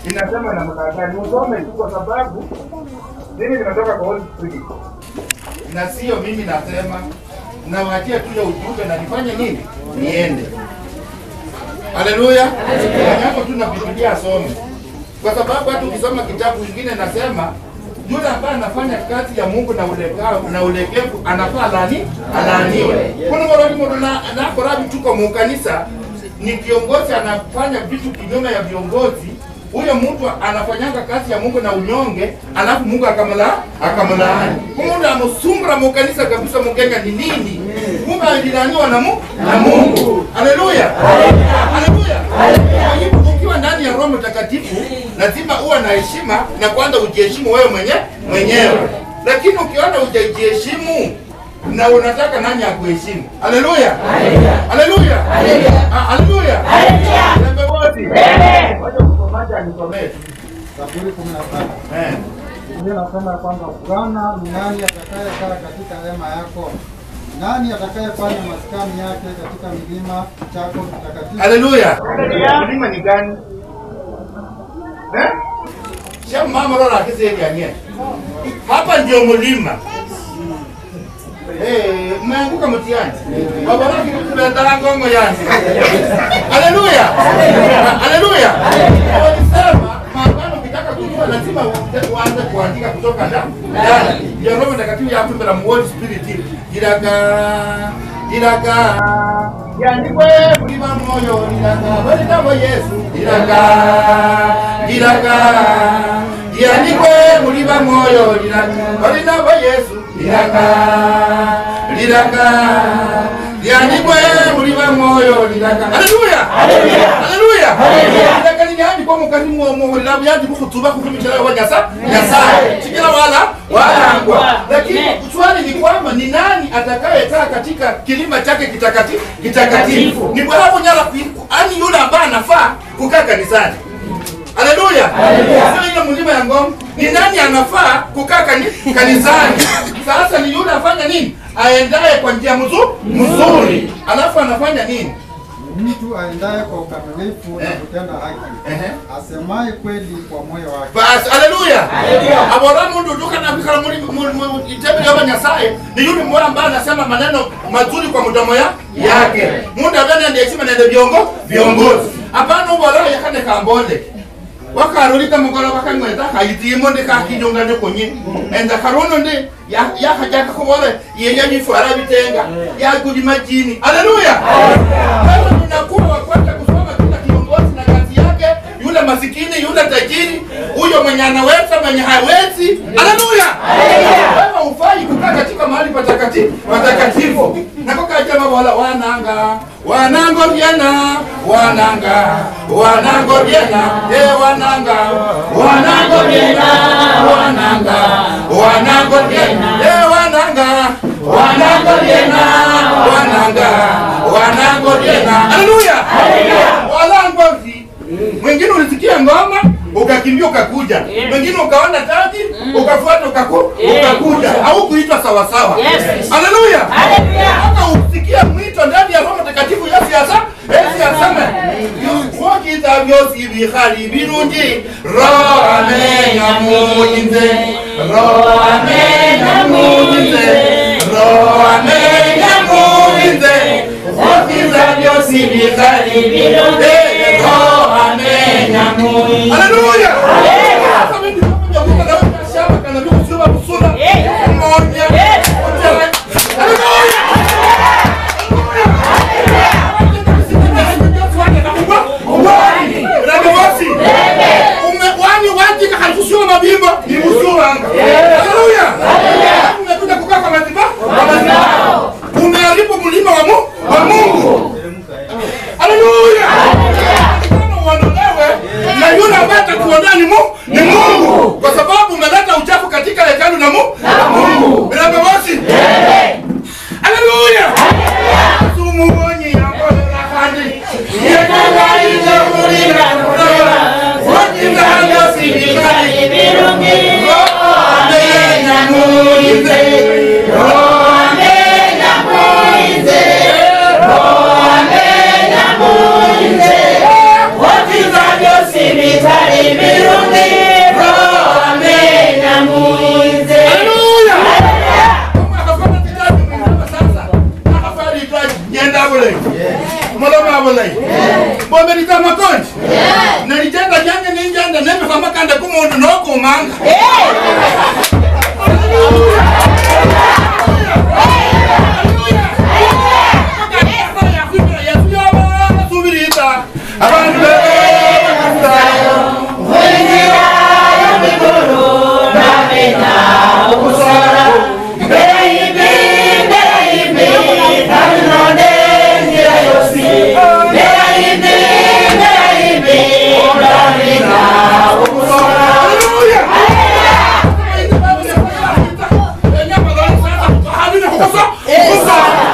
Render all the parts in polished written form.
Inasema namna gani? Usome tu kwa sababu mimi nimetoka kwa Holy Spirit. Na sio mimi nasema, nawaachia tu ya ujumbe na nifanye nini? Niende. Haleluya. Hapo tu na Biblia asome. Kwa sababu hata ukisoma kitabu kingine nasema yule ambaye anafanya kazi ya Mungu na ulegevu na ulegevu anafaa lani alaaniwe. Kuna mwanadamu mmoja na korabi tuko mu kanisa ni kiongozi anafanya vitu kinyume ya viongozi. Huyo mtu anafanyanga kazi ya Mungu na unyonge, alafu Mungu akamlaani. Mungu amusumbra mu kanisa kabisa mukenya ni nini? Kumbe alilaaniwa na Mungu. Na Mungu. Haleluya. Haleluya. Kwa hivyo ukiwa ndani ya Roho Mtakatifu lazima uwe na heshima na kwanza ujiheshimu wewe mwenyewe. Lakini ukiona hujajiheshimu na unataka nani akuheshimu? Haleluya. Haleluya. Haleluya. Haleluya. Wacha msomaji anisomee. Zaburi 17. Biblia inasema kwamba Bwana ni nani atakayekaa katika hema yako? Nani atakayefanya maskani yake katika milima chako kitakatifu? Haleluya. Milima ni gani? Eh? Sio mama rola akisema yeye. Hapa ndio mlima. Eh, mmeanguka mtihani. Baba yake kulenda ngongo yangu. Haleluya. Haleluya. Walisema maagano ukitaka kujua lazima uanze kuandika kutoka ndani. Ya Roho Mtakatifu ya kumbela Holy Spirit. Iraga iraga yandikwe mulima moyo iraga balita Yesu iraga iraga yandikwe mulima moyo iraga balita Yesu iraga iraga yandikwe mulima moyo iraga. Haleluya. Haleluya. Haleluya. Iraga ni yandikwa mukati mwo labu yandikwa kutuba kutumikira wa Nyasaye chikira wala walangwa. Lakini swali ni kwamba ni nani atakayekaa katika kilima chake kitakatifu? Kitakatifu. Ni kwa hapo nyala ani yule ambaye anafaa kukaa kanisani. Haleluya. Sio ile mlima ya Ngong. Ni nani anafaa kukaa kanisani? Sasa ni yule afanya nini? Aendaye kwa njia mzuri. Alafu anafanya nini? Mtu aendaye kwa ukamilifu na kutenda haki, asemaye kweli kwa moyo wake. Bas, haleluya. Abora mundu duka na fikra muri itebe ya Nyasaye ni yule mmoja ambaye anasema maneno mazuri kwa mdomo yake. Mundu abana ndiye heshima na viongozi. Hapana ubora yakane kambole. Wakarulita mugoro bakangweza kayitimo ndeka kinyonga ndekonye. Enza karono nde yakajaka kubole yenya bifara bitenga yakuli majini. Haleluya. Wewe unakuwa wa kwanza kusoma kila kiongozi na kazi yake, yule masikini, yule tajiri, huyo mwenye anaweza, mwenye hawezi. Haleluya. Wewe ufai kukaa katika mahali patakatifu, patakatifu. Nako kaja wala wananga, wanango vyena, wananga, wanango vyena, wananga, wanango vyena, wananga, wanango vyena, wananga, wanango vyena, wananga, wanango vyena. Haleluya. Walango vi. Mwingine ulisikia ngoma ukakimbia ukakuja. Mwingine ukaona taji ukafuata ukakuja. Au kuitwa sawa sawa. Haleluya. Hata usikia mwito ndani ya Roho Mtakatifu Yesu asema Wokita byosi bikhali birungi Roho amenya muyinze Roho amenya muyinze Roho amenya muyinze Wokita byosi bikhali birungi Roho amenya muyinze. Haleluya. Haleluya. Umekuja kukaa kwa madhabahu. Umeharibu mlima wa Mungu. Haleluya. Kama Ndita makonji. Nalijenda janja ninjanda nembe kama kanda kumundu nokumanga.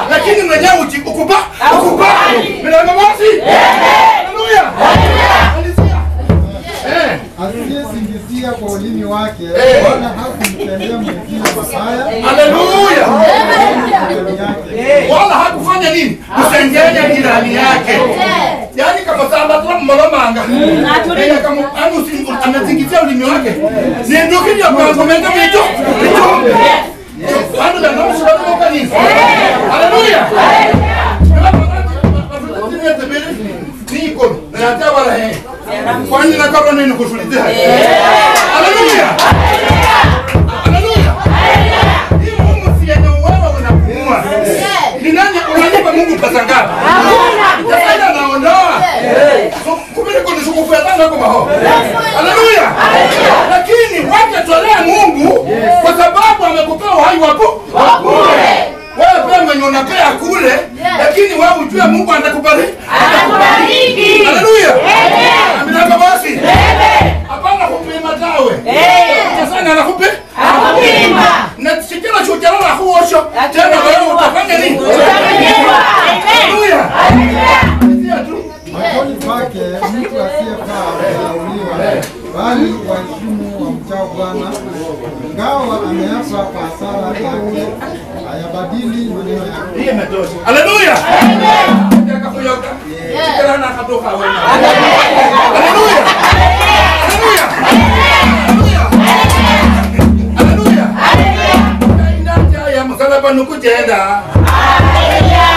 Lakini mwenyewe ukubali. Haleluya. Asiyesingizia kwa ulimi wake wala hakumtendea mwingine mabaya. Haleluya. Wala hakufanya nini? Kusengenya jirani yake. Yaani kama samba tu mlomanga. Kama anasingizia ulimi wake. Ni ndio kwa komenda mito. Haleluya. Kwani na kabla nini kushulizia? Haleluya. Haleluya. Hii Mungu si yenye wewe unapumua. Ni nani unanipa Mungu pesa ngapi? Hakuna. Sasa anaondoa. Kumbe kuna shukufu sana kwa maho. Haleluya. Lakini wacha tolea Mungu kwa sababu amekupea uhai wako bure. Wewe pia mwenye unapea kule, lakini wewe ujue Mungu atakubariki. Atakubariki. Haleluya. Amina basi. Hapana kupima tawe. Sasa anakupe? Akupima. Na sikila chochote huosho. Tena wewe utafanya nini? Utafanyiwa. Haleluya. Haleluya. Machoni pake mtu asiyefaa hudharauliwa, bali waheshimu wamchao Bwana. Ingawa ameapa kwa hasara yake, hayabadili maneno yake. Hii imetosha. Haleluya. Haleluya. Haleluya. Haleluya. Ya msalaba nukujenda. Haleluya.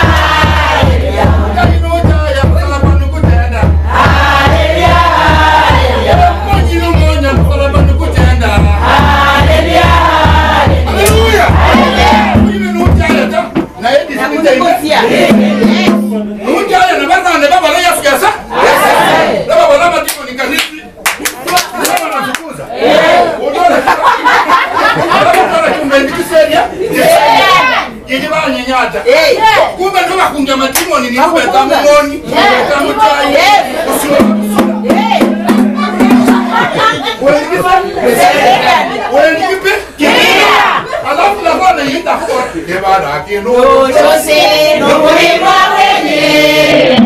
Ya msalaba nukujenda. Haleluya. Mmoja msalaba nukujenda. Haleluya. Haleluya. Mimi nukujenda. Na yeye sikujenda. Nukujenda na baba na baba leo yasiasa. Na baba na matiko ni kanisa. Baba anafukuza. Unaona? Kumbe ndo bakunja matimoni ni kubeta mumoni, kubeta mutai. Wewe alafu na bwana yenda kwa kebara kino. Chose no murima wenye.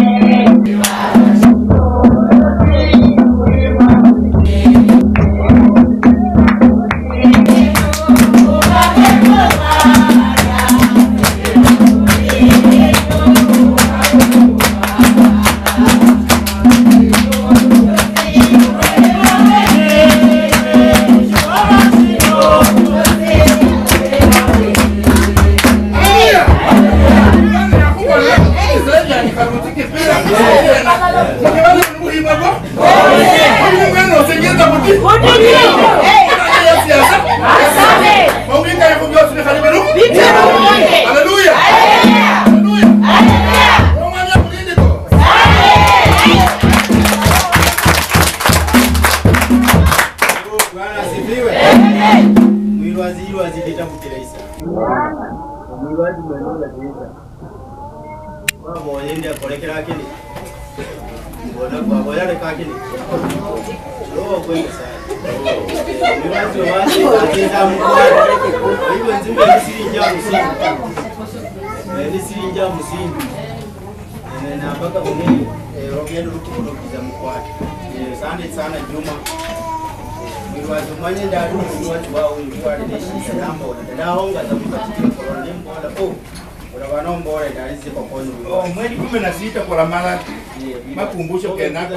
Mwezi 16 kwa mara makumbusho kenako.